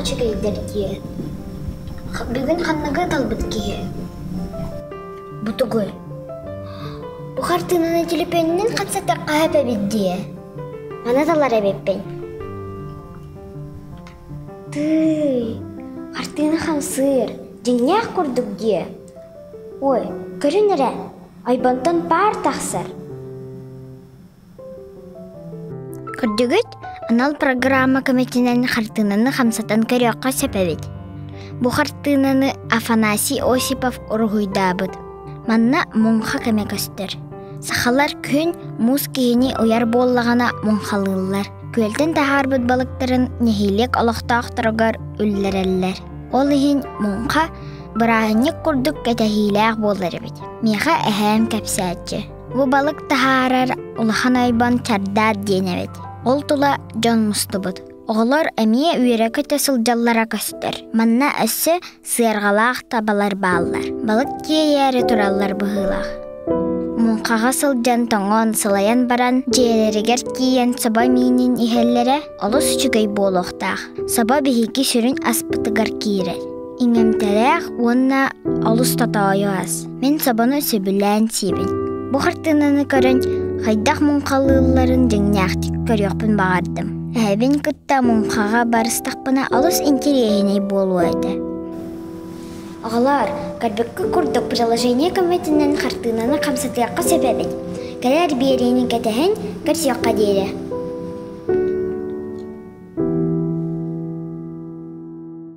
үчүгэйдэр дии. Бүгүн ханныгы талбыт киһи? Бу тугуй? Бу хартыынаны түлүпүөнүнэн хамсатыахха сөп эбит дии. Маны талар эбиппин. Тыый, хартыына хамсыыр, дьиҥнээх курдук дии. Ой, көрүн эрэ, ойбонтон паар тахсар. Көрдүгүт, анал программа көмөтүнэн хартыынаны хамсатан көрүөххэ сөп эбит. Бу хартыынаны Афанасий Осипов уруһуйдаабыт. Манна муҥха кэмэ көстөр. Сахалар күн муус киһини уйар буоллаҕына муҥхалыыллар. Күөлтэн таһаарбыт балыктарын нэһилиэк олохтоохторугар үллэрэллэр. Ол иһин муҥха бырааһынньык курдук кэтэһиилээх буолар эбит. Миэхэ эһээм кэпсээччи. Бу балык таһаарар улахан ойбон чардаат диэн эбит. Ол тула дьон мустубут. Оҕолор эмиэ үөрэ-көтө сылдьаллара көстөр. Манна өссө сыарҕалаах табалар бааллар. Балык тиэйээри тураллар быһыылаах. Муҥхаҕа сылдьан тоҥон, сылайан баран дьиэлэригэр тиийэн собо миинин иһэллэрэ олус үчүгэй буолуохтаах. Собо биһиги сүрүн аспытыгар киирэр. Иҥэмтэлээх уонна олус тотоойу ас. Мин собону сөбүлээн сиибин. Бу хартыынаны көрөн, хайдах муҥхалыылларын дьиҥнээхтик көрүөхпүн баҕардым. Эһэбин кытта муҥхаҕа барыстахпына олус интэриэһинэй буолуо этэ. Оҕолоор, көрбүккэ курдук приложение көмөтүнэн хартыынаны хамсатыахха сөп эбит. Кэлэр биэриини кэтэһэн, көрсүөххэ диэри.